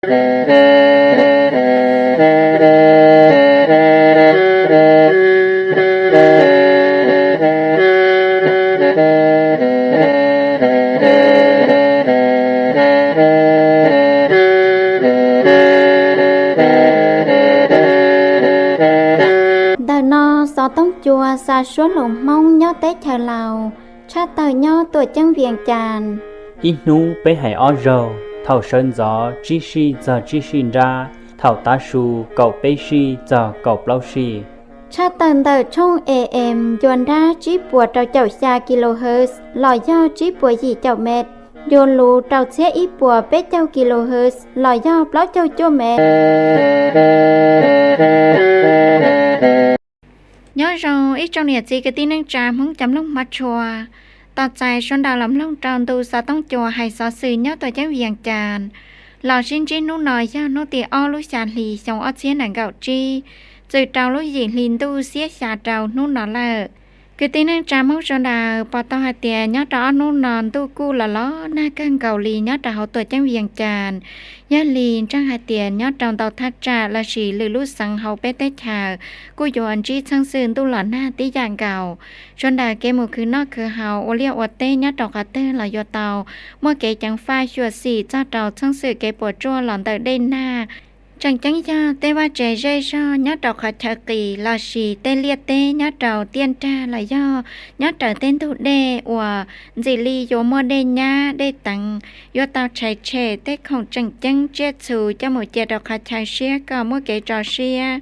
Ntawm no xov tooj cua xa suab hluas Hmoob nyob teb chaws Laus, tshaj tawm nyob Tuam Ceeb Vias Cas. Ib hnub peb hais ob zaug, thaum sawv ntxov tsib sij txog tsib sij nrab, thaum tav su kaum peb sij txog kaum plaub sij. Tshaj tawm ntawm tshooj A M ncua nrab tsib puas rau caum xya kilohertz los yog tsib puas yim caum mev, ncua luv rau txhiab ib puas peb caug kilohertz los yog plaub caug cuaj mev. Nyob zoo ib tsoom niam txiv kwv tij neej tsa Hmoob cov mloog hmov tshua, tos txais sawv daws los mloog rau ntu xov tooj cua hais xov xwm nyob Tuam Ceeb Vias Cas, los sib ntsib hnub no yog hnub tim ob lub xya hli xyoo ob txhiab nees nkaum tsib, txwm rau lub yim hli ntuj xiab xya rau hnub no lawm. Kwv tij neej tsa Hmoob sawv daws pom tau hais tias nyob rau ob hnub no ntuj kuj los los nag kawg nkaus li nyob rau hauv Tuam Ceeb Vias Cas. Yog li ntseeg hais tias nyob rau ntau thaj tsam lossis lwm lub xeev hauv peb teb chaws kuj yuav ntsib txheej xwm ntuj los nag tib yam nkaus. Sawv daws kev mus khwv noj khwv haus ua liaj ua teb nyob rau qhov twg los yuav tau muaj kev ceev faj xyuam xim txog rau txheej xwm kev puas tsuaj los ntawm dej nag. Tseem ceeb yog tej vaj tse zej zog nyob rau qhov chaw qis lossis tej liaj teb nyob rau tiaj nrag los yog nyob raws tej ntug dej uas ntxim li yuav muaj dej nyab dej teev, yuav tau tshais tshem tej khoom tseem ceeb tsiaj txhu coj mus cia rau qhov chaw siab kom muaj kev tso siab,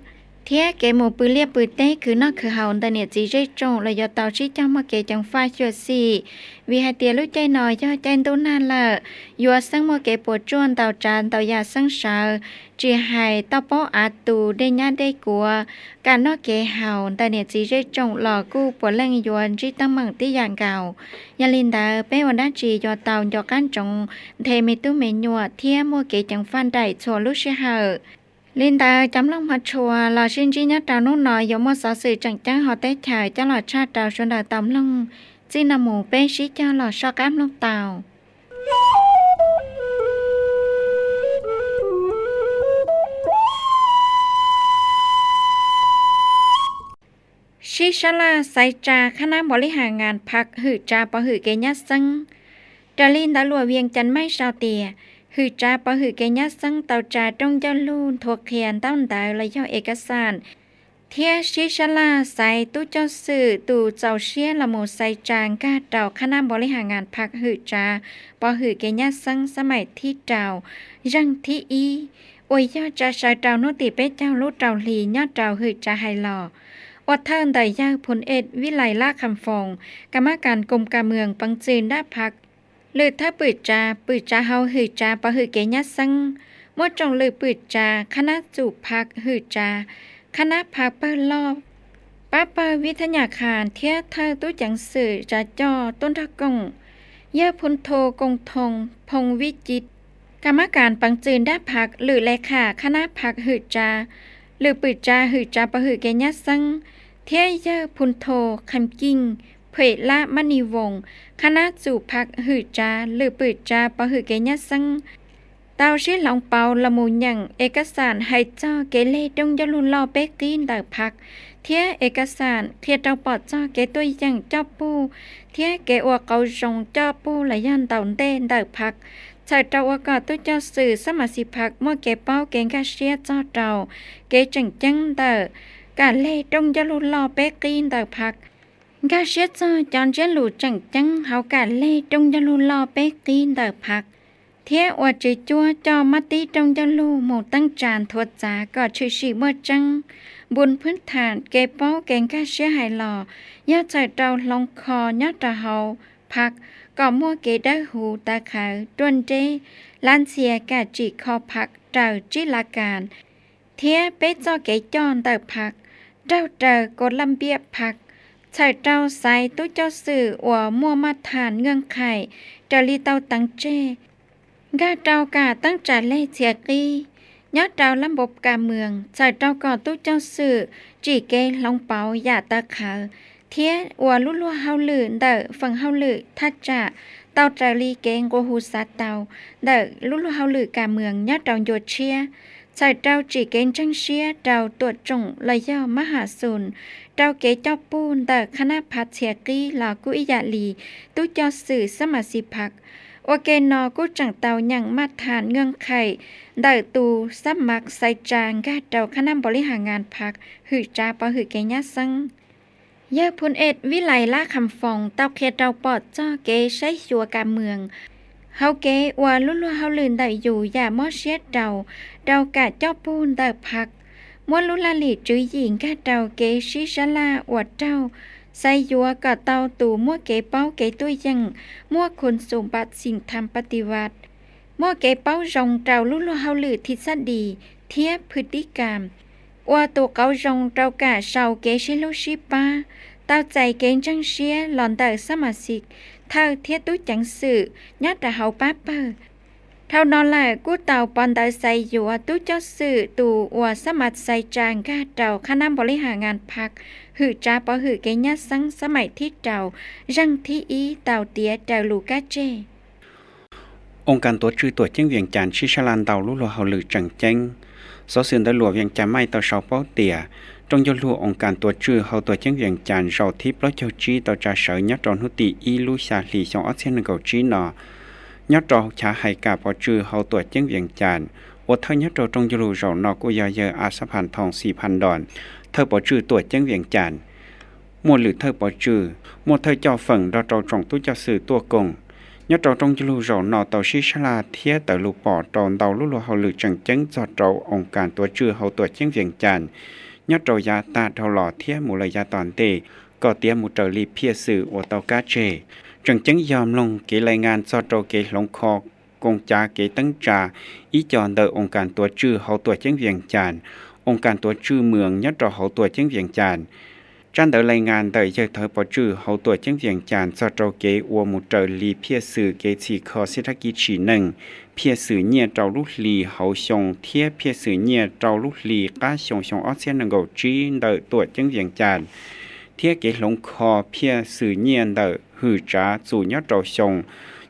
thiab kev mus pw liaj pw teb khwv noj khwv haus ntawm niam txiv zej tsoom los yuav tau sib cog muaj kev ceev faj xyuam xim, vim hais tias lub caij no yog caij ntuj nag lawm, yuav xeeb muaj kev puas tsuaj ntau tsav ntau yam xeeb sawv, tsis hais toj pob av tus dej nyab dej kuav, kam noj kev haus ntawm niam txiv zej tsoom los kuj puav leej yuav ntsib teeb meem tib yam nkaus. Yog li ntawd peb ua dab tsi yuav tau nco qab ntsoov nthe me tub me nyuam thiab muaj kev ceev faj nraim txhua lub sij hawm. Li ntawd cov mloog hmov tshua los sib ntsib nyob rau hnub no yuav muaj xov xwm tseem ceeb hauv teb chaws coj los tshaj rau sawv daws tau mloog. Txij no mus peb sib cog los soj qab mloog tau. Sib sab laj xaiv tsa qhab nab npaum li has ngas phaj hwm tsa pov hwm kev nyab xeeb. Raws li ntawv luam Vias Cas Maij sau tias, hwm tsa pov hwm kev nyab xeeb tau tsa rooj ncauj lug nthuav qhia ntaub ntawv los yog es kas xam, thiab sib sab laj xaiv tub coj xwm tus txaus siab los mus xaiv tsa nkag rau qhab nab npaum li has ngas phaj hwm tsa pov hwm kev nyab xeeb xab maim thib rau, zeeg thib ib, uas yog tsa sawv rau hnub tim peb caug lub rau hli nyob rau hwm tsa hais los. Ua thawj ntawm yawg Phum Ej Vib Lais Lab Kham Foos, kas mab kas koom kas mws peev txwm nrab phaj, lwm thawj pwm tsa, pwm tsa hauv hwm tsa pov hwm kev nyab xeeb, muaj tsoom lwm pwm tsa, qhab nab txum phaj hwm tsa, qhab nab phaj pawg loj, pab pawg vib thab nyam khas thiab thawj tub ceev xwm tsa coj tub nrog koom, yawg Phum Tho Koos Thoo Phoo Vib Ci, kas mab kas peev txwm nrab phaj, lwm le kham qhab nab phaj hwm tsa, lwm pwm tsa hwm tsa pov hwm kev nyab xeeb, thiab yawg Phum Tho Kham Ciej Phem Lab Mab Nis Voos, qhab nab txum phaj hwm tsa, lwm pwm tsa pov hwm kev nyab xeeb, tau sib hloov pauv los mus nyeem es kas xam hais txog kev leg rooj ncauj lug loj peb qib ntawm phaj, thiab es kas xam qhia rau pom txog kev tuaj yeem coj pug thiab kev ua qauv zoo coj pug los yog ntaus ntej ntawm phaj, txhawm rau ua kom tub coj xwm xab mas xis phaj muaj kev paub kev nkag siab txog rau kev tseem ceeb ntawm kam leg rooj ncauj lug loj peb qib ntawm phaj, nkag siab txog cov ntsiab lus tseem ceeb hauv kam leg rooj ncauj lug loj peb qib ntawm phaj, thiab ua tswv cuab coj mab tib rooj ncauj lug mus teeb tsa nthuav txav kom tshwm sim muaj tseeb, npun phwb tham kev paub kev nkag siab hais los, yog txhawm rau hloov kho nyob rau hauv phaj kom muaj kev dawb huv tawv qhawv ruaj nreb, lav ntxhias kam tsim kho phaj raws tsib lav kas, thiab peb txoj kev coj ntawm phaj, raug raws kos laj npiab phaj, txhawm rau xaiv tub coj xwm uas muaj maj tham nkeeg qhaim raws li tau teev tseg, nkag rau kam teeb tsa leg txhia qib nyob rau lab npau kas mws, txhawm rau kom tub coj xwm tsim kev hloov pauv yam tawv qhawv, thiab ua lub luag hauj lwm ntawm feem hauj lwm thaj tsam tau raws li kev nqua hu xav tau ntawm lub luag hauj lwm kam mwm nyob rau ncua tshiab, txhawm rau tsim kev ntseeg siab rau tuam tsoom los yog mab ham xus rau kev coj pug ntawm qhab nab phav txhia qib los kuj ib yam li tub coj xwm xab mas xis phav. Ua ke no kuj tseem tau nyeem maj tham nqee qhaim ntawm tus xab mas xais tsa nkag rau qhab nab npaus li has ngas phav hwm tsav pov hwm kev nyab xeeb. Yawg Phun Ej Vib Lais Lab Kham Foos tau qhia rau pom txog kev saib xyuas kam mwm hauv kev ua lub luag hauj lwm ntawm yus yam mob siab rau, rau kam coj pug ntawm phav, muab lub laj lim tswv yim nkag rau kev sib sab laj ua raug, xaiv yuav kom tau tus muaj kev paub kev tuaj yeem, muaj khun xum npam xim tham pa ti vaj, muaj kev paub zoo rau lub luag hauj lwm thij xab dis thiab phwj tib kam, ua tus qauv zoo rau kam sau kev sib hlub sib pab, tau txais kev ntseeg siab los ntawm xab mas xis, thawj thiab tub ceev xwm nyob rau hauv pab pawg. Dhau no lawm kuj tau pov ntawv xaiv yuav tub coj xwm tus uas xab mas xais tsa nkag rau qhab nab npaus li has ngas phav hwm tsav pov hwm kev nyab xeeb xab maim thib rau, zeej thib ib tau tiav raws lus kab tseg. Oo kas tuav tswj tuam ceeb Vias Cas sib sab laj ntau lub luag hauj lwm tseem ceeb. Xov xwm ntawv luam Vias Cas Maij tau sau paub tias rooj ncauj lug oo kas tuav tswj hauv tuam ceeb Vias Cas zaum thib plaub caug tsib tau tsa sawv nyob rau hnub tim ib lub xya hli xyoo ob txhiab nees nkaum tsib no, nyob rau chav hais kam pov tswj hauv tuam ceeb Vias Cas, ua thawj nyob rau rooj ncauj lug zaum no kuj yog yawg A Xab Phas Thoos Xis Phas Ntoos, thawj pov tswj tuam ceeb Vias Cas. Muaj lwm thawj pov tswj, muaj thawj coj feem nrog rau tsoom tub coj xwm tuaj koom. Nyob rau rooj ncauj lug zaum no tau sib sab laj thiab tawm lus pom rau ntau lub luag hauj lwm tseem ceeb txog rau oo kas tuav tswj hauv tuam ceeb Vias Cas nyob rau yav tag dhau los thiab mus lawm yav tom ntej, kom tiav mus raws li phiaj xwm uas tau kab tseg. Tseem ceeb yog mloog kev lais ngas txog rau kev hloov kho koos cav kev teeb tsa ib co ntawm oo kas tuav tswj hauv tuam ceeb Vias Cas, oo kas tuav tswj mwm nyob rau hauv tuam ceeb Vias Cas. Tsab ntawv lais ngas ntawm yawg thawj pov tswj hauv tuam ceeb Vias Cas txog rau kev ua mus raws li phiaj xwm kev txhim kho xib thab kiv tsim neej, phiaj xwm nyiaj rau lub hli hauv xyoo thiab phiaj xwm nyiaj rau lub hli qab xyoo xyoo ob txhiab nees nkaum tsib ntawm tuam ceeb Vias Cas, thiab kev hloov kho phiaj xwm nyiaj ntawm hwm tsav txum nyob rau xyoo,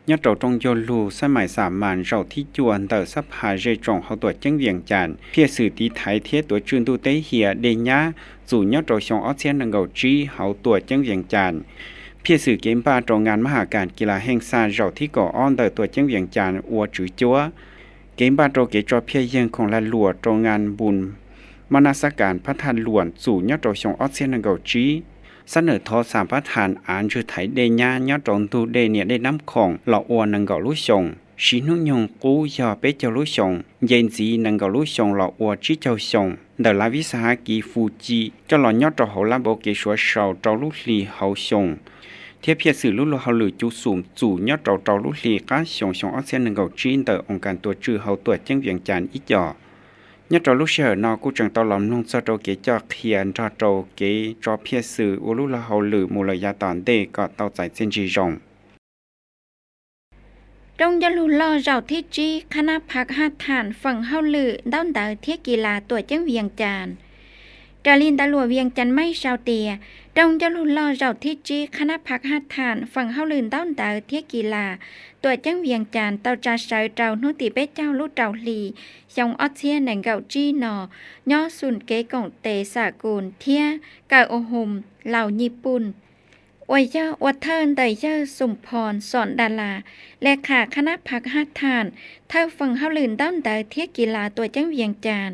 nyob rau rooj ncauj lug xab mais xam mas zaum thib cuaj ntawm xab phas zej tsoom hauv tuam ceeb Vias Cas, phiaj xwm tiv thaiv thiab tuav tswj ntuj teb hiam dej nyab txum nyob rau xyoo ob txhiab nees nkaum tsib hauv tuam ceeb Vias Cas, phiaj xwm kev npaj rau ngas mab has kas kis las heej xa zaum thib kaum ob ntawm tuam ceeb Vias Cas ua tswv cuab, kev npaj rau kev tso phiaj yeeg khoom lag luam rau ngas npus mab nab xab kas phab thaj luam txum nyob rau xyoo ob txhiab nees nkaum tsib, xab nawm thov xam phab thas av ntswg thaiv dej nyab nyob rau ntug dej niam dej nab khoom los ua nees nkaum lub xyoo, siv hnub nyoog qub yog peb caug lub xyoo, nce ntxiv nees nkaum lub xyoo los ua tsib caug xyoo, ntawm lav vib xa hav kiv fus ci coj los nyob rau hauv lab npau kev suav sau rau lub hli hauv xyoo, thiab phiaj xwm lub luag hauj lwm cuv xum txum nyob rau rau lub hli qab xyoo xyoo ob txhiab nees nkaum tsib ntawm oo kas tuav tswj hauv tuam ceeb Vias Cas ib co. Nyob rau lub sij hawm no kuj tseem tau los mloog txog rau kev coj qhia nrog rau kev tso phiaj xwm ua lub luag hauj lwm mus lawm yav tom ntej kom tau txais txiaj ntsig zoo. Rooj ncauj lug loj zaum thib tsib qhab nab phaj haj tham feem hauj lwm ntaub ntawv thiab kis las tuam ceeb Vias Cas. Raws li ntawv luam Vias Cas Maij sau tias, rooj ncauj lug loj zaum thib tsib qhab nab phaj haj tham feem hauj lwm ntaub ntawv thiab kis las tuam ceeb Vias Cas tau tsa sawv rau hnub tim peb caug lub rau hli xyoo ob txhiab nees nkaum tsib no nyob xum kev koom tes xam kus thiab kaw o hum Laus Nyij Pooj, uas yog ua thawj ntawm yawg Xum Phos Xom Da Las, le kham qhab nab phaj haj tham, thawj feem hauj lwm ntaub ntawv thiab kis las tuam ceeb Vias Cas.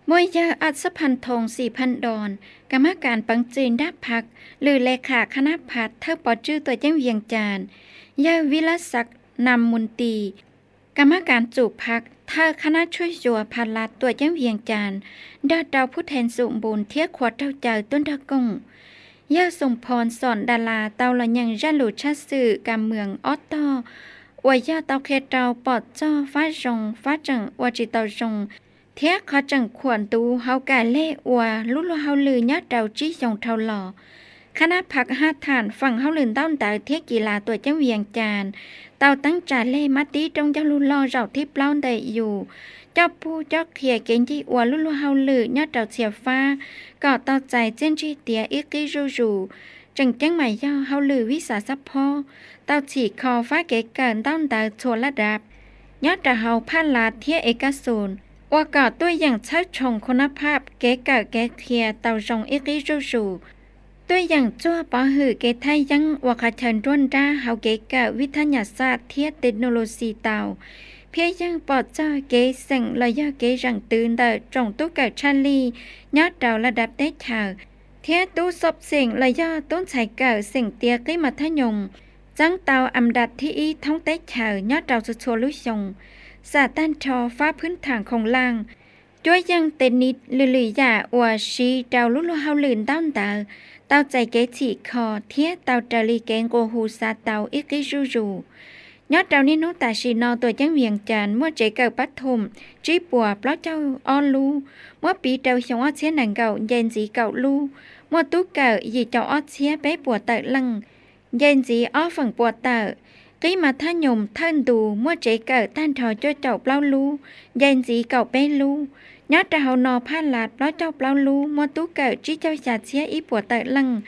Muaj yawg Ab Xab Phas Thoos Xim Phas Ntoos, kas mab kas peev txwm nrab phaj, lwm le kham qhab nab phaj thawj pov tswj tuam ceeb Vias Cas, yawg Vib Lab Xav Nas Mus Tis, kas mab kas txum phaj thawj qhab nab tshuaj xyuas phaj las tuam ceeb Vias Cas, nrog rau phub thees xum npus thiab qhua raug caw tuaj nrog koom. Yawg Xum Phos Xom Da Las tau los nyeem zaj lus tshaj xwm kas mwm ob tog, uas yog tau qhia rau pom txog fab zoo, fab tseem ua tsis tau zoo, thiab qhov tseem khuam ntuv hauv kam lej ua lub luag hauj lwm nyob rau tsib xyoos dhau los. Qhab nab phaj haj tham feem hauj lwm ntaub ntawv thiab kis las tuam ceeb Vias Cas tau teeb tsa lej mab tib rooj ncauj lug loj zaum thib plaub ntawm yus coj pug cob qhia kev ncig ua lub luag hauj lwm nyob rau txhia fab kom tau txais txiaj ntsig tiav ib qib zuj zus, tseem ceeb mas yog hauj lwm vij xas xab phob tau txhim kho fab kev kawm ntaub ntawv txhua laj dab nyob rau hauv Phaj Las thiab Es Kas Xus, ua kom tuaj yeem txhawb tshoov khu nab phab kev kawm kev qhia tau zoo ib qib zuj zus, tuaj yeem txuag pov hwm kev thaj yeeb ua qhov chaw nruab nrab hauv kev kawm vij thab nyas xaj thiab tes no los xis tau, thiab yeej pom txog kev xeem los yog kev zeem twv ntawm tsoom tub kawm tshaj lij nyob rau laj dab teb chaws, thiab tub xob xeem los yog tub ntxhais kawm xeem tiav qib mas thab nyoos txeeb tau am das thib ib thoob teb chaws nyob rau txhua txhua lub xyoo, xam tag nrho fab phwb tham khoom laj, cuab yeej tes nis lwm lwm yam uas siv rau lub luag hauj lwm ntaub ntawv tau txais kev txhim kho thiab tau raws li kev nqua hu xav tau ib qib zuj zus. Nyob rau niaj hnub tam sim no tuam ceeb Vias Cas muaj tsev kawm pab thum tsib puas plaub caug ob lub, muab piv rau xyoo ob txhiab nees nkaum nce ntxiv kaum lub, muaj tub kawm yim caum ob txhiab peb puas tawm leej, nce ntxiv ob feem pua tawm. Qib mas thab nyoos thawj ntus muaj tsev kawm tag nrho cuaj caum plaub lub, nce ntxiv kaum peb lub. Nyob rau hauv no Phaj Las plaub caug plaub lub muaj tub kawm tsib caug xya txhiab ib puas tawm leej,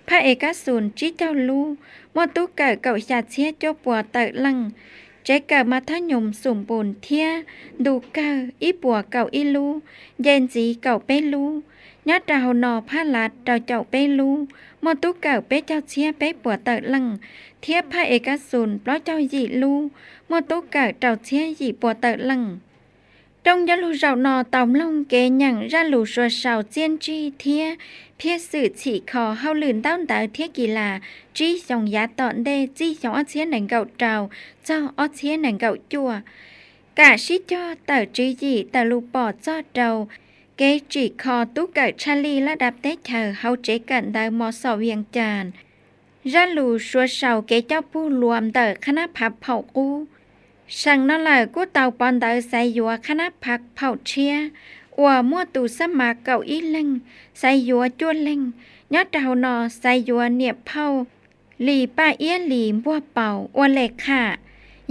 Phaj Es Kas Xus tsib caug lub muaj tub kawm kaum xya txhiab cuaj puas tawm leej, tsev kawm mas thab nyoos Xus Npus thiab Ntu Kawg ib puas kaum ib lub, nce ntxiv kaum peb lub. Nyob rau hauv no Phaj Las rau caum peb lub muaj tub kawm peb caug txhiab peb puas tawm leej, thiab Phaj Es Kas Xus plaub caug yim lub muaj tub kawm rau txhiab yim puas tawm leej. Rooj ncauj lug zaum no tau mloog kev nyeem zaj lus suav sau txiaj ntsig thiab phiaj xwm txhim kho hauj lwm ntaub ntawv thiab kis las tsib xyoos yav tom ntej txij xyoo ob txhiab nees nkaum rau txog ob txhiab nees nkaum cuaj, kam sib cog tawm tswv yim tawm lus pom txog rau kev tsim kho tub kawm tshaj lij laj dab teb chaws hauv tsev kawm ntawv Mos Xom Vias Cas. Zaj lus suav sau kev coj pug luas ntawm qhab nab phav phaum qub. Seem no lawm kuj tau pov ntawv xaiv yuav qhab nab phav phaum tshiab uas muaj tus xab mas kaum ib leeg, xaiv yuav cuaj leeg. Nyob rau hauv no xaiv yuav niam phauj Lis Paj Iab Lis Npuag Paus ua le kham,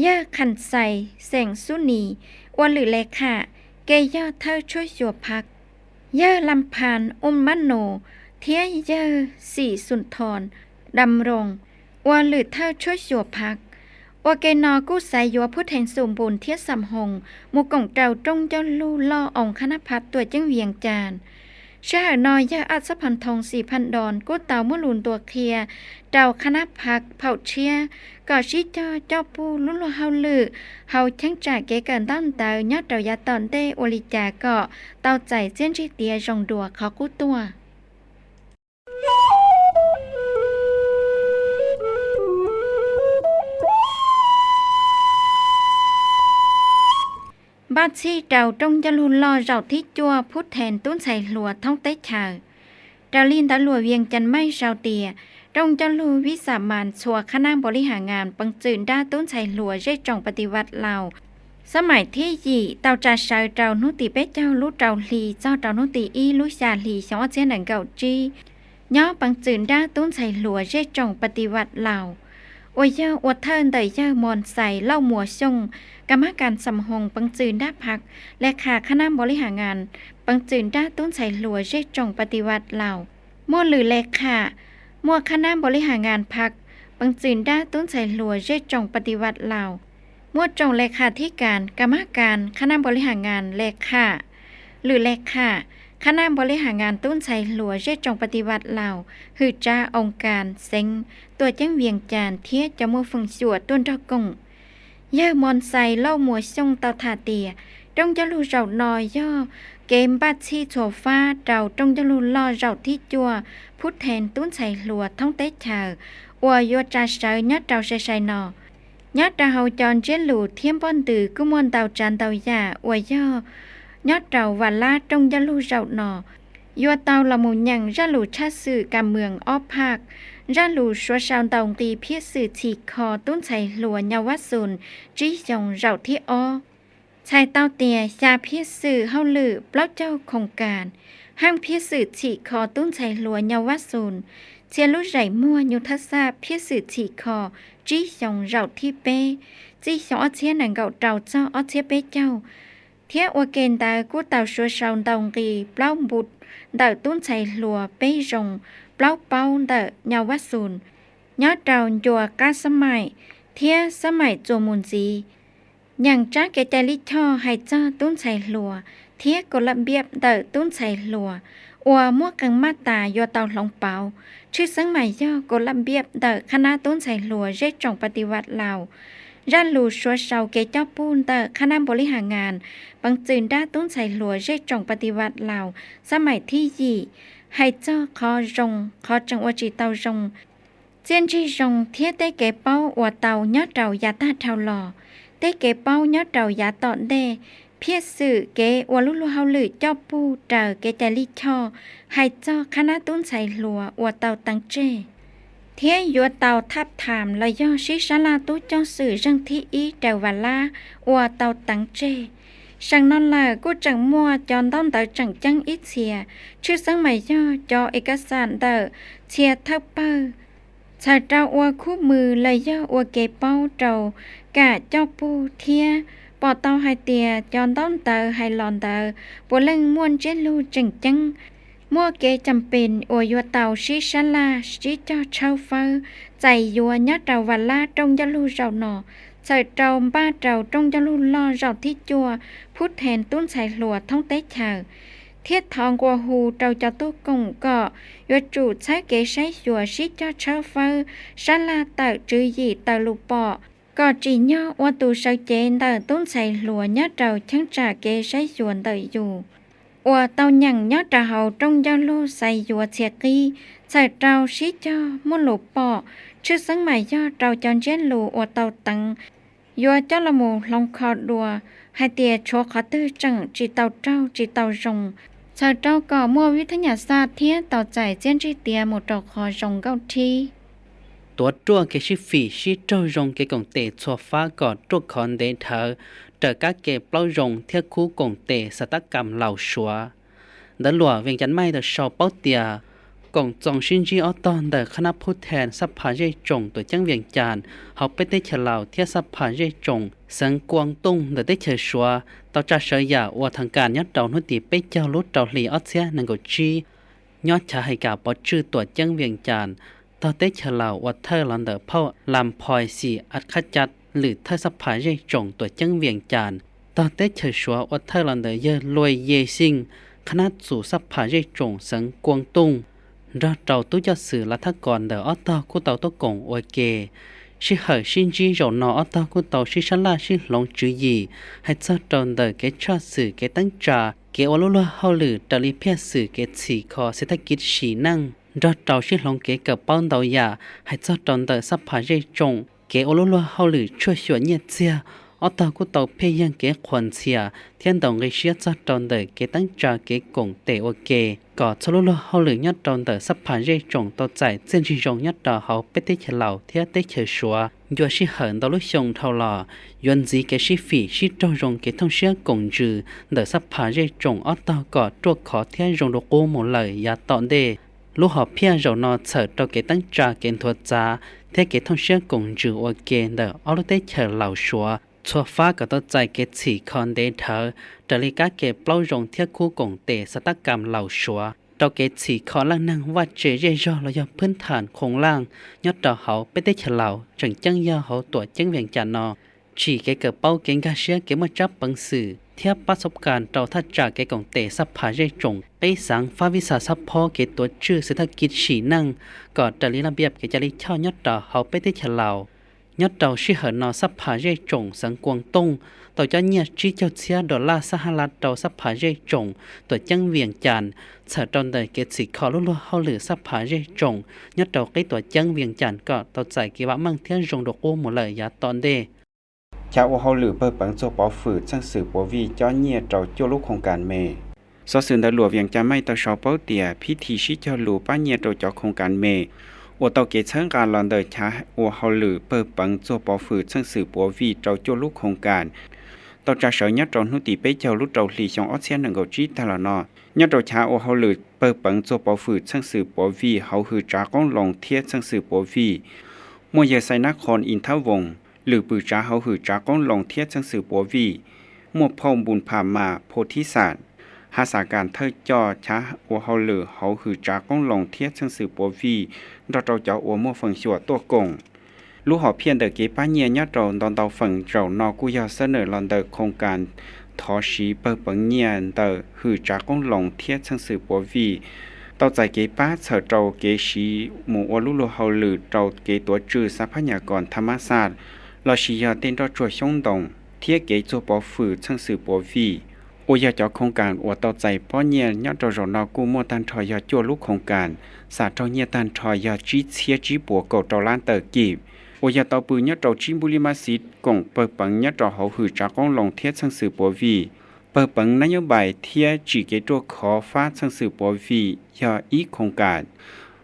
yawg Kham Xais xeem Xub Nis ua lwm le kham, ke yog thawj tshuab xyuas phav, yawg Lam Phas Ub Mab Nus thiab yawg Xim Xus Thos Dam Roos ua lwm thawj tshuab xyuas phav. Ua ke no kuj xaiv yuav Phub Thees Xus Npus thiab Xam Hoos mus koom rau rooj ncauj lug loj oo qhab nab phav tuam ceeb Vias Cas. Sij hawm no yawg Aj Xab Phas Thoos Xim Phas Doos kuj tau muaj lus ntuas qhia rau qhab nab phav phaum tshiab kom sib cog coj pug lub luag hauj lwm hauv cheeb tsam kev kawm ntaub ntawv nyob rau yav tom ntej ua li cas kom tau txais txiaj ntsig tiav zoo dua qhov qub tuaj. Npaj txhij rau rooj ncauj lug loj zaum thib cuaj Phub Thees tub ntxhais hluas thoob teb chaws. Raws li ntawv luam Vias Cas Maij sau tias, rooj ncauj lug Vij Xam Mas txhua qhab nab npaum li has ngas peev txwm nrab tub ntxhais hluas zej tsoom Pas Tis Vas Laus xab maim thib yim tau tsa sawv rau hnub tim peb caug lub rau hli txog rau hnub tim ib lub xya hli xyoo ob txhiab nees nkaum tsib, nyob peev txwm nrab tub ntxhais hluas zej tsoom Pas Tis Vas Laus, uas yog ua thawj ntawm yawg Mos Xais Lauj Muas Xyooj, Kas Mab Kas Xam Hoos peev txwm nrab phav, le kham qhab nab npaum li has ngas peev txwm nrab tub ntxhais hluas zej tsoom Pas Tis Vas Laus. Muaj lwm le kham, muaj qhab nab npaum li has ngas phav, peev txwm nrab tub ntxhais hluas zej tsoom Pas Tis Vas Laus. Muaj tsoom le kham thib kas, Kas Mab Kas, qhab nab npaum li has ngas le kham, lwm le kham, qhab nab npaum li has ngas tub ntxhais hluas zej tsoom Pas Tis Vas Laus, hwm tsav oo kas xeev, tuam ceeb Vias Cas thiab cov muaj feem xyuam tuaj nrog koom. Yawg Mos Xais Lauj Muas Xyooj tau tham tias, rooj ncauj lug zaum no yog kev npaj txhij txhua fab rau rooj ncauj lug loj zaum thib cuaj Phub Thees tub ntxhais hluas thoob teb chaws uas yuav tsa sawv nyob rau sai sai no. Nyob rau hauv cov ntsiab lus thiab npoj ntws kuj muaj ntau tsav ntau yam uas yog nyob rau Vam Lab rooj ncauj lug zaum no yuav tau los mus nyeem zaj lus tshaj xwm Kas Mws ob phaj, zaj lus suav sau ntaus nqi phiaj xwm txhim kho tub ntxhais hluas Nyau Vaj Xus tsib xyoos zaum thib ob. Txhais tau tias xya phiaj xwm hauj lwm plaub caug khoom kas, haaj phiaj xwm txhim kho tub ntxhais hluas Nyau Vaj Xus, txhia lub zeem muag Nyuj Thab Xaj phiaj xwm txhim kho tsib xyoos zaum thib peb, txij xyoo ob txhiab nees nkaum rau txog ob txhiab peb caug, thiab ua ke ntawd kuj tau suav sau ntaus nqi plaub npu ntawm tub ntxhais hluas peb zoo, plaub paub ntawm Nyau Vaj Xus nyob rau ncua qab xab maim thiab xab maim txuas mus ntxiv. Nyeem tsab kev cai lij choj hais txog tub ntxhais hluas thiab kaus laj npiab ntawm tub ntxhais hluas uas muaj qee maj tas yuav tau hloov pauv, tshwj xeeb mas yog kaus laj npiab ntawm qhab nab tub ntxhais hluas zej tsoom Pas Tis Vas Laus. Zaj lus suav sau kev coj pug ntawm qhab nab Npaus Lis Has Ngas, peev txwm nrab tub ntxhais hluas zej tsoom Pas Tis Vas Laus xab maim thib yim, hais txog qhov zoo qhov tseem ua tsis tau zoo, txiaj ntsig zoo thiab tej kev paub uas tau nyob rau yav tag dhau los, tej kev paub nyob rau yav tom ntej, phiaj xwm kev ua lub luag hauj lwm coj pug raws kev cai lij choj, hais txog qhab nab tub ntxhais hluas uas tau teev tseg thiab yuav tau thaj tham los yog sib sab laj tub coj xwm zeej thib ib raws Vas Lab uas tau teev tseg. Seem no lawm kuj tseem muaj cov ntaub ntawv tseem ceeb ib txhia, tshwj xeeb mas yog cov es kas xas ntawm txhia thawj pawg, txhawm rau ua khub mws los yog ua kev paub rau kam coj pug thiab pom tau hais tias cov ntaub ntawv hais los ntawd puav leej muaj ntsiab lus tseem ceeb, muaj kev cam pes uas yuav tau sib sab laj sib cog tshawb fawb txais yuav nyob rau Vas Lab rooj ncauj lug zaum no, txhawm rau npaj rau rooj ncauj lug loj zaum thib cuaj phub then tub ntxhais hluas thoob teb chaws, thiab thov nqua hu rau cov tub koom kom yuav tsum txhawb kev saib xyuas sib cog tshawb fawb sab laj tawm tswv yim tawm lus pom, kom tsim nyog ua tus sawv cev ntawm tub ntxhais hluas nyob rau cheeb tsam kev saib xyuas ntawm yus uas tau nyeem nyob rau hauv rooj ncauj lug xaiv yuav txhia qib, txhawm rau sib cog muaj lus pom, tshwj xeeb mas yog rau cov ntsiab lus uas tau teev, yuav coj los mus hloov kho dua hais tias tshuav qhov twg tseem tsis tau raug tsis tau zoo, txhawm rau kom muaj vib thab nyam xaj thiab tau txais txiaj ntsig tiav mus rau qhov zoo nkauj thib. Tuav ruaj kev sib fim sib raug zoo kev koom tes txhua fab kom ruaj khov ntev dhawv raws kab ke plaub zoo thiab khub koom tes xav tab kam Laus Suav. Ntawv luam Vees Cas Maij tau sau paub tias koom txoos sib ntsib ob tog ntawm qhab nab phub then xab phas zej tsoom tuam ceeb Vees Cas hauv peb teb chaws Laus thiab xab phas zej tsoom xeev Kuas Tooj ntawm teb chaws Suav tau tsa sawv yam ua thas kas nyob rau hnub tim peb caug lub rau hlis ob txhiab nees nkaum tsib, nyob chav hais kas pov tswj tuam ceeb Vees Cas. Tog teb chaws Laus ua thawj los ntawm phauj Las Phois Xis As Khab Cas, lwm thawj xab phas zej tsoom tuam ceeb Vees Cas. Tog teb chaws Suav ua thawj los ntawm yawg Luis Ye Xij, qhab nab txum xab phas zej tsoom xeev Kuas Tooj, nrog rau tub coj xwm Lav Thab Kos ntawm ob tog kuj tau tuaj koom ua ke. Sij hawm sib ntsib zaum no ob tog kuj tau sib sab laj sib hloov tswv yim hais txog rau ntawm kev tshaj xwm kev teeb tsa, kev ua lub luag hauj lwm raws li phiaj xwm kev txhim kho xev thaj kiv sim neej, nrog rau sib hloov kev kawm paub ntau yam hais txog rau ntawm xab phas zej tsoom kev ua lub luag hauj lwm tshuaj xyuam nyiaj txiag. Ob tog kuj tau phiaj yeeg kev qhuas ntxhias thiab ntaus nqi siab txog rau ntawm kev teeb tsa kev koom tes ua ke kom txhua lub luag hauj lwm nyob rau ntawm xab phas zej tsoom tau txais txiaj ntsig zoo nyob rau hauv peb teb chaws Laus thiab teb chaws Suav. Ncua sij hawm ntau lub xyoo dhau los, yuav ntxiv kev sib fim sib raug zoo kev thooj siab koom ntsws ntawm xab phas zej tsoom ob tog kom ruaj khov thiab zoo dua qub mus lawm yav tom ntej. Lub hom phiaj zaum no txhawm rau kev teeb tsa kev nthuav txav thiab kev thooj siab koom ntsws ua ke ntawm ob lub teb chaws Laus Suav txhua fab kom tau txais kev txhim kho ntev dhawv raws li kab ke plaub zoo thiab khub koom tes xav tab kam Laus Suav rau kev txhim kho leej neeg vaj tse zej zog los yog phwb tham khoom laj nyob rau hauv peb teb chaws Laus, tseem ceeb yog hauv tuam ceeb Vees Cas no, tsim kev kawm paub kev nkag siab kev muaj tsab peev xwm thiab pab xab kas rau thaj tsam kev koom tes xab phas zej tsoom peb xav fab vij xas xab phob kev tuav tswj xev thaj kiv sim neej kom raws li laj npiaj kev cai lij choj nyob rau hauv peb teb chaws Laus. Nyob rau sij hawm no xab phas zej tsoom xeev Kuas Tooj tau cob nyiaj tsib caug txhiab dollar xab hab laj rau xab phas zej tsoom tuam ceeb Vees Cas, txhawm rau ntawm kev txhim kho lub luag hauj lwm xab phas zej tsoom nyob rau qib tuam ceeb Vees Cas kom tau txais kev vam meej thiab zoo dua qub mus lawm yav tom ntej. Chav ua hauj lwm pawg peev txuag pov fwm txheej xwm puav vij cob nyiaj rau cuaj lub khoos kas me. Xov xwm ntawv luam Vees Cas Maij tau sau paub tias phib thi sib cog lus pab nyiaj rau cov khoos kas me uas tau kev txhawb nqa los ntawm chav ua hauj lwm pawg peev txuag pov fwm txheej xwm puav vij rau cuaj lub khoos kas tau tsa sawv nyob rau hnub tim peb caug lub rau hli xyoo ob txhiab nees nkaum tsib tag los no. Nyob rau chav ua hauj lwm pawg peev txuag pov fwm txheej xwm puav vij hauv hwm tsav qoob loo thiab txheej xwm puav vij, muaj yawg Xais Nab Khoos Ib Thab Voos, lwm pwm tsav hauv hwm tsav qoob loo thiab txheej xwm puav vij, muaj phauj Npus Phas Mas Phos Thib Xam, Has Xas Kas thawj coj chav ua hauj lwm hauv hwm tsav qoob loo thiab txheej xwm puav vij nrog rau cov uas muaj feem xyuam tuaj koom. Lub hom phiaj ntawm kev pab nyiaj nyob rau ntau ntau feem zaum no kuj yog xab nawm los ntawm khoos kas thov siv pawg peev nyiaj ntawm hwm tsav qoob loo thiab txheej xwm puav vij, tau txais kev pab txhawm rau kev siv mus ua lub luag hauj lwm rau kev tuav tswj xab phab nyas kom tha mab xaj, lossis yog tej nroj tsuag xyoob ntoo, thiab kev txuag pov fwm txheej xwm puav vij, uas yog cov khoos kas uas tau txais pob nyiaj nyob rau zaum no kuj muaj tag nrho yog cuaj lub khoos kas, xam raug nyiaj tag nrho yog tsib txhiab tsib puas kaum rau lab tawm kib, uas yog tau pw nyob rau tsib npuj lij mab xiv koom pawg peev nyob rau hauv hwm tsav qoob loo thiab txheej xwm puav vij. Pawg peev nab nyob npais thiab tsim kev ruaj khov fab txheej xwm puav vij yog ib khoos kas.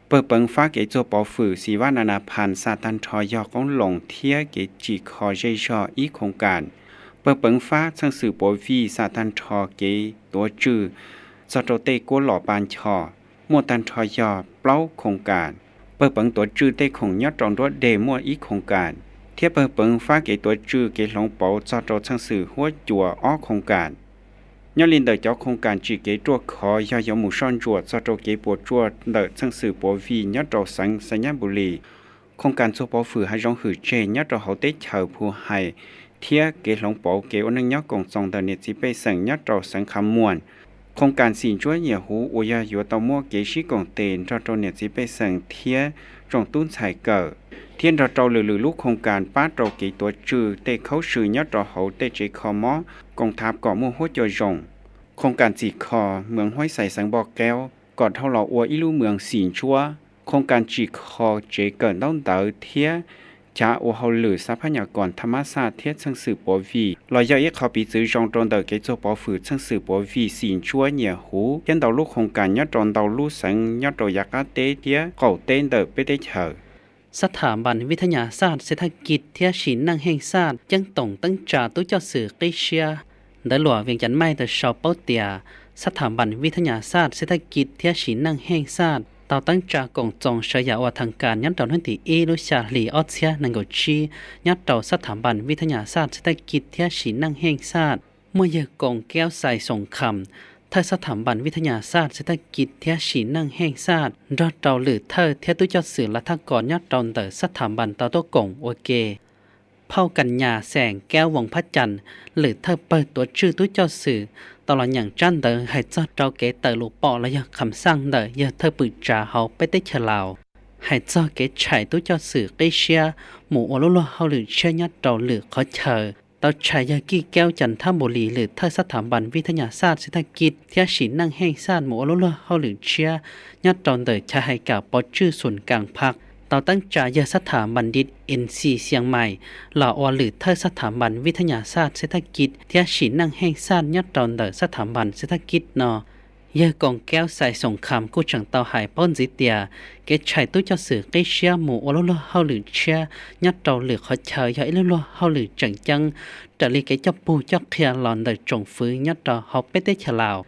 Pawg peev fab kev txuag pov fwm xis vab na na phas xam tag nrho yog qoob loo thiab kev tsim kho zej zog ib khoos kas. Pawg peev fab txheej xwm puav vij xam tag nrho kev tuav tswj txog rau tej kuab lom pa ncho muaj tag nrho yog plaub khoos kas. Pawg peev tuav tswj tej khoom nyob rau nruab deg muaj ib khoos kas, thiab pawg peev fab kev tuav tswj kev hloov pauv txog rau txheej xwm huab cua ob khoos kas. Nyob li ntawm cov khoos kas tsim kev ruaj khov yog yuav mus soj ntsuam txog rau kev puas tsuaj ntawm txheej xwm puav vij nyob rau xeev Xais Nyab Npus Lis, khoos kas txuag pov fwm hav zoov hwm tseg nyob rau hauv teb chaws Phu Hais, thiab kev hloov pauv kev ua neej nyob koom txoos ntawm niam txiv pej xeem nyob rau xeev Khav Muas, khoos kas xim ntsuab nyiam huv uas yog yuav tau muab kev sib koom tes nrog rau niam txiv pej xeem thiab tsoom tub ntxhais kawm, thiab nrog rau lwm lwm lub khoos kas pab rau kev tuav tswj tej khaub swm nyob rau hauv tej tsev kho mob koom thav kom muaj huab cua zoo. Khoos kas txim kho Mws Huaib Xais xeev Npoj Keub kom dhau los ua ib lub mws xim ntsuab. Khoos kas tsim kho tsev kawm ntaub ntawv thiab chav ua hauj lwm xab phab nyas kom tha mab xaj thiab txheej xwm puav vij los yog ib qho piv txwv zoo rau ntawm kev txuag pov fwm txheej xwm puav vij xim ntsuab nyiam huv thiab ntau lub khoos kas nyob rau ntau lub xeev nyob rau yav qab teb thiab qaum teb ntawm peb teb chaws. Xab tham npas vij thab nyas xaj xes thaj kij thiab sim neej heej xaj ceeb toom teeb tsa tub coj xwm qib siab. Ntawv luam Vias Cas Maij tau sau paub tias xab tham npas vij thab nyas xaj xes thaj kij thiab sim neej heej xaj tau teeb tsa koom txoos sawv yam ua thaj kas nyob rau hnub tim ib lub xya hli ob txhiab nees nkaum tsib nyob rau xab tham npas vij thab nyas xaj xes thaj kij thiab sim neej heej xaj. Muaj yawg Koos Keub Xais Xoom Kham, thawj xab tham npas vij thab nyas xaj xes thaj kij thiab sim neej heej xaj nrog rau lwm thawj thiab tub coj xwm lav thaj kos nyob rau ntawm xab tham npas tau tuaj koom ua ke. Phauj Kas Nyas Xeem Keub Voos Phab Cas, lwm thawj pawg tuav tswj tub coj xwm tau los nyeem tsab ntawv hais txog rau kev tawm lus pom los yog kham xaj ntawm yawg thawj pwm tsav hauv peb teb chaws Laus, hais txog kev tshais tub coj xwm qib siab mus ua lub luag hauj lwm tshiab nyob rau lwm qhov chaw. Tau tshais yawg Kij Keub Cas Thab Npus Lis, lwm thawj xab tham npas vij thab nyas xaj xes thaj kij thiab sim neej heej xaj mus ua lub luag hauj lwm tshiab nyob rau ntawm chav hais kam pov tswj Xus Kas Phaj. Tau teeb tsa yawg xab tham npas Dis Ej Xis Xias Mais los ua lwm thawj xab tham npas vij thab nyas xaj xes thaj kij thiab sim neej heej xaj nyob rau ntawm xab tham npas xes thaj kij no. Yawg Koos Keub Xais Xoom Kham kuj tseem tau hais paub ntxiv tias kev tshais tub coj xwm qib siab mus ua lub luag hauj lwm tshiab nyob rau lwm qhov chaw yog ib lub luag hauj lwm tseem ceeb raws li kev coj pug coj qhia los ntawm tsoom fwv nyob rau hauv peb teb chaws Laus.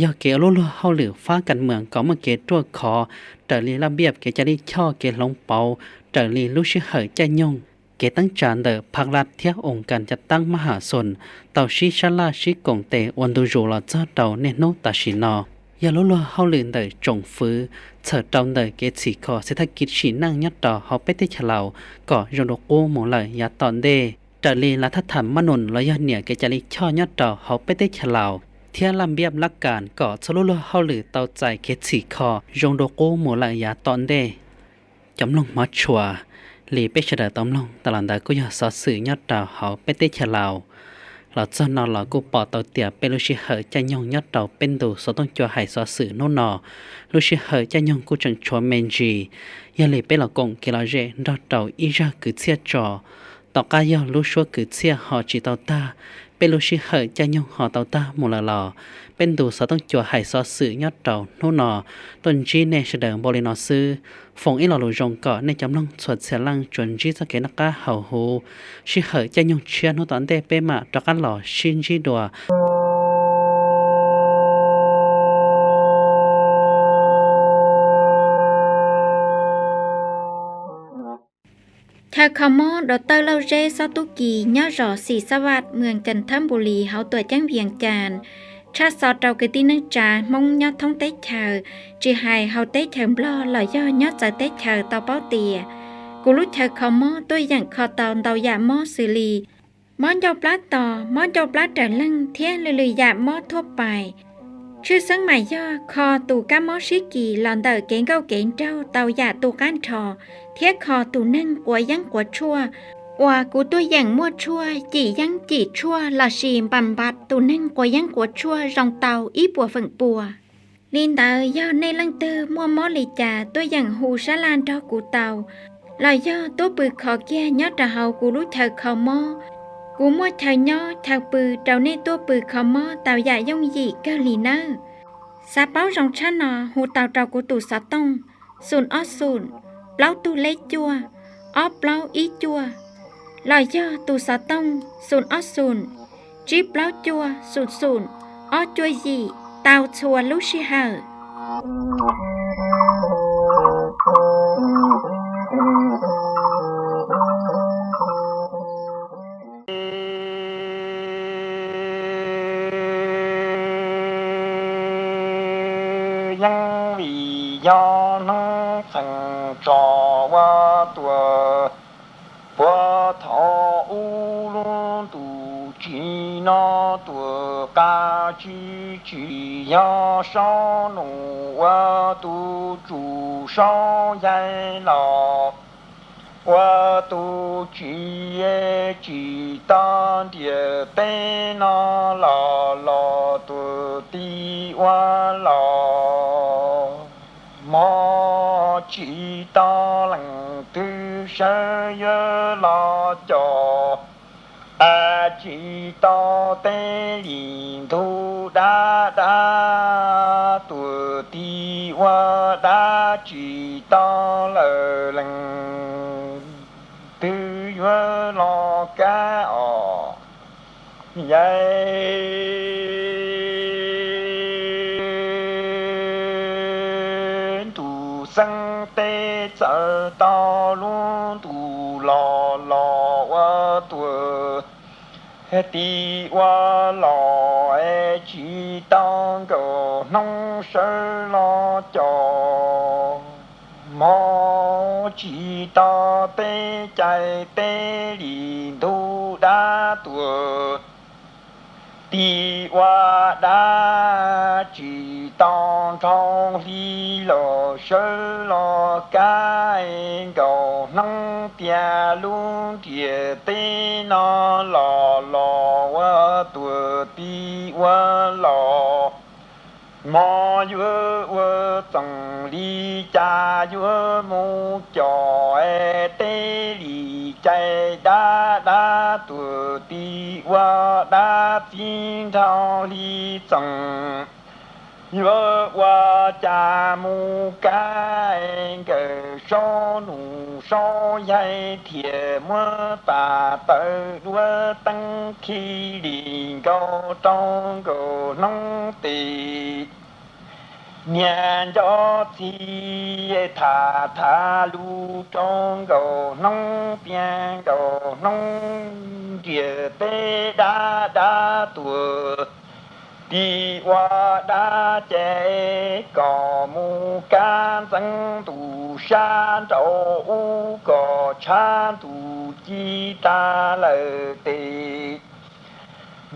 Yog kev ua lub luag hauj lwm fab kas mwam kom muaj kev ruaj khov raws li laj npiaj kev cai lij choj kev hloov pauv raws li lub sij hawm caij nyoog. Kev teeb tsa ntawm Phaj Laj thiab Oos Kas Cav Taab Mab Has Xoos tau sib sab laj sib koom tes ua ntu zus los txog rau niaj hnub tam sim no. Yog lub luag hauj lwm ntawm tsoom fwv txhawm rau ntawm kev txhim kho xes thaj kij sim neej nyob rau hauv peb teb chaws Laus kom zoo dua qub mus lawm yav tom ntej. Raws li lav thaj tham Mab Nus los yog niam kev cai lij choj nyob rau hauv peb teb chaws Laus thiab laj npiaj laj kas kom txhua lub luag hauj lwm tau txais kev txhim kho zoo dua qub mus lawm yav tom ntej. Cov mloog hmov tshua, li peb sawv daws tau mloog tas los ntawd kuj yog xov xwm nyob rau hauv peb teb chaws Laus. Los txog no los kuj pom tau tias peb lub sij hawm caij nyoog nyob rau peb ntu xov tooj cua hais xov xwm hnub no, lub sij hawm caij nyoog kuj tseem tshuav me ntsis, yog li peb los koom kev lom zem nrog rau ib zaj kwv txhiaj tso. Tom qab yog lub suab kwv txhiaj ho tsis tau tag, peb lub sij hawm caij nyoog ho tau tag mus lawm los, peb ntu xov tooj cua hais xov xwm nyob rau hnub no tuaj ntsib nej sawv daws npaum li no xwb. Foom ib lo lus zoo kom nej cov mloog txhua txhia leej tsuas ntsib txoj kev noj qab haus huv. Sij hawm caij nyoog tshiab hnub tom ntej peb mam rov qab los sib ntsib dua. Chaw kho mob dua tawj Lauj Zeb Xob Tub Kis nyob zos Xis Xab Vaj, mws Cas Thab Npus Lis hauv tuam ceeb Vias Cas tshaj xov rau kwv tij neej tsa Hmoob nyob thoob teb chaws, tsis hais hauv teb chaws Nplog los yog nyob txawv teb chaws tau paub tias kuv lub chaw kho mob tuaj yeem kho tau ntau yam mob xws li mob ncauj plab tos, mob ncauj plab raws leeg thiab lwm lwm yam mob thuaj pais. Tshwj xeeb mas yog kho tus kab mob sib kis los ntawm kev nkauj kev nraug tau yam tu qab nrho, thiab kho tus neeg quav yeeb quav tshuaj uas kuv tuaj yeem muaj tshuaj cim yeeb cim tshuaj lossis npas npas tus neeg quav yeeb quav tshuaj zoo tau ib puas feem pua. Li ntawd yog nej leej twg muaj mob li cas tuaj yeem hu sab laj nrog kuv tau, los yog tuaj pw kho kiag nyob rau hauv kuv lub chaw kho mob. Kuv muaj chaw nyob chaw pw rau nej tuaj pw kho mob tau yam yooj yim kawg li nawb. Xav paub zoo tshaj no hu tau rau kuv tus xov tooj xoom ob xoom plaub tug leb cuaj ob plaub ib cuaj, los yog tus xov tooj xoom ob xoom tsib plaub cuaj xoom xoom ob cuaj yim tau txhua lub sij hawm. Yeej vim yog hnub txheem tso ua tuag, puag thaum ub lub ntuj tsim no tuag qab tsis tsim, yog Saub Nus ua tus tsum Saub Yaig los ua tus tsim, tsis tau ntiaj teb no los los tuag tib ua los. Hmov tsis tau leej twg sawv yuav los coj, a tsis tau teb li ntug dab dab tuag tib ua dab tsis tau lawm leej twg yuav los kab os. Yaig ntuj xeeb teb txawm tau lub ntuj los los ua tuag tib ua los, tsis tau nkaus hnub sawv los coj. Hmov tsis tau teb cai teb li ntug dab tuag tib ua dab tsis tau nrhau hli los sawv los kab, nkaus hnub tiag lub ntiaj teb no los los ua tuag tib ua los. Hmov yuav ua txoos li cas yuav mus coj, teb li cai dab dab tuag tib ua dab txib nrhau hli txoos. Yuav ua cas mus kab, nkawm Saub Nus Saub Yaig thiaj muab pas tawm duab teeb khi li nkaus rau nkaus hnub tes. Niag nco txig tham tham lus rau nkaus hnub tiag nkaus hnub, ntiaj teb dab dab tuag tib ua dab ces kom mus kab ntxeev ntu sab nraud ub kom tshav ntuj ci tas lawm tes.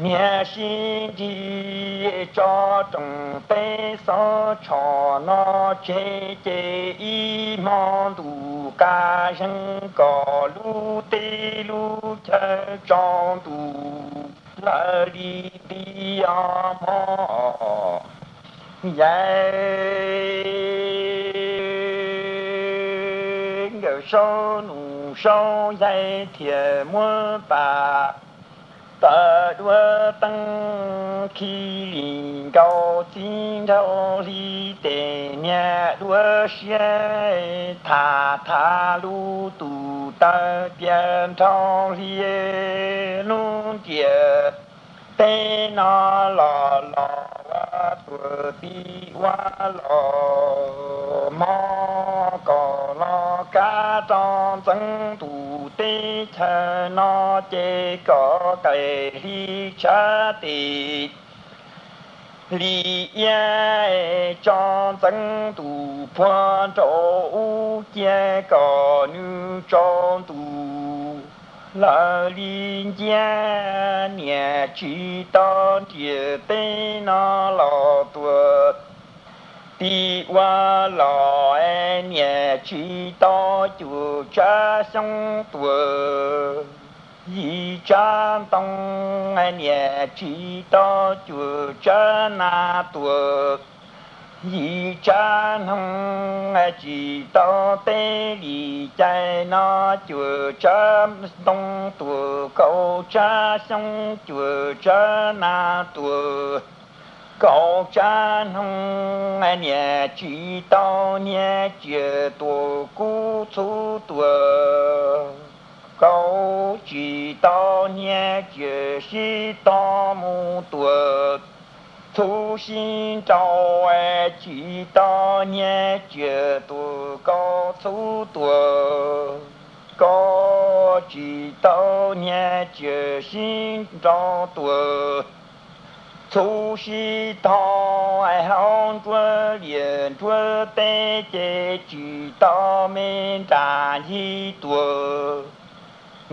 Niag sib nrig tso rooj teb xob tsho no tseg ces ib hmo ntuj qab zeeg kom lub teb lub chaw tsaus ntuj lawm li nti os hmov. Yaig nkawm Saub Nus Saub Yaig thiaj muab pas tawm duab teeb khi li nkaus txib nrhau hli tes niag duab siab tham tham lus tus taw tias nrhau hli lub ntiaj teb no los los ua tuag tib ua los hmo kom los kab rau ntxeev ntuj teb chaws no ces kom qais hli tshav tes. Li iab tso ntxeev tus phuag nraum ub cia kom nws tsaus ntuj lawm li nciab, niam tsis tau ntiaj teb no los tuag. Tim ua los niam tsis tau cuam tsab xyoob tuag, yim tsab ntoo niam tsis tau cuam tsab nag tuag, yim tsab hnoos tsis tau teb li cas no cuam tsab ntoo tuag, kaum tsab xyoob cuam tsab nag tuag, kaum tsab hnoos niam tsis tau hnia ciam tuam kub txhub tuag, kaum tsis tau hnia ciam sib tog mus tuag, txhub sib nrau tsis tau hnia ciam tuam kub txhub tuag, kub tsis tau hnia ciam sib nrau tuag, txhub sib tog hauv nruab liaj nruab teb ces tsis tau me nra ncig tuag.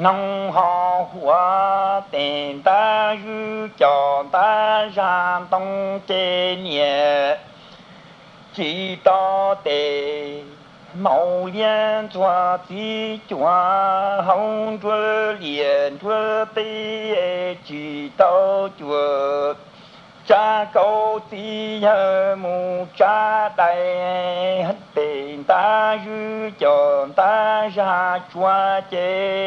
Noog ho huav tes ntab zwb cos ntab zag ntoo ces niam tsis tau tes, maum liab ntxuag txiv cuam hauv nruab liaj nruab teb tsis tau cuam, tsab kaub txiv yawg mus tsab dais, tes ntab zwb cos ntab zag tsuag ces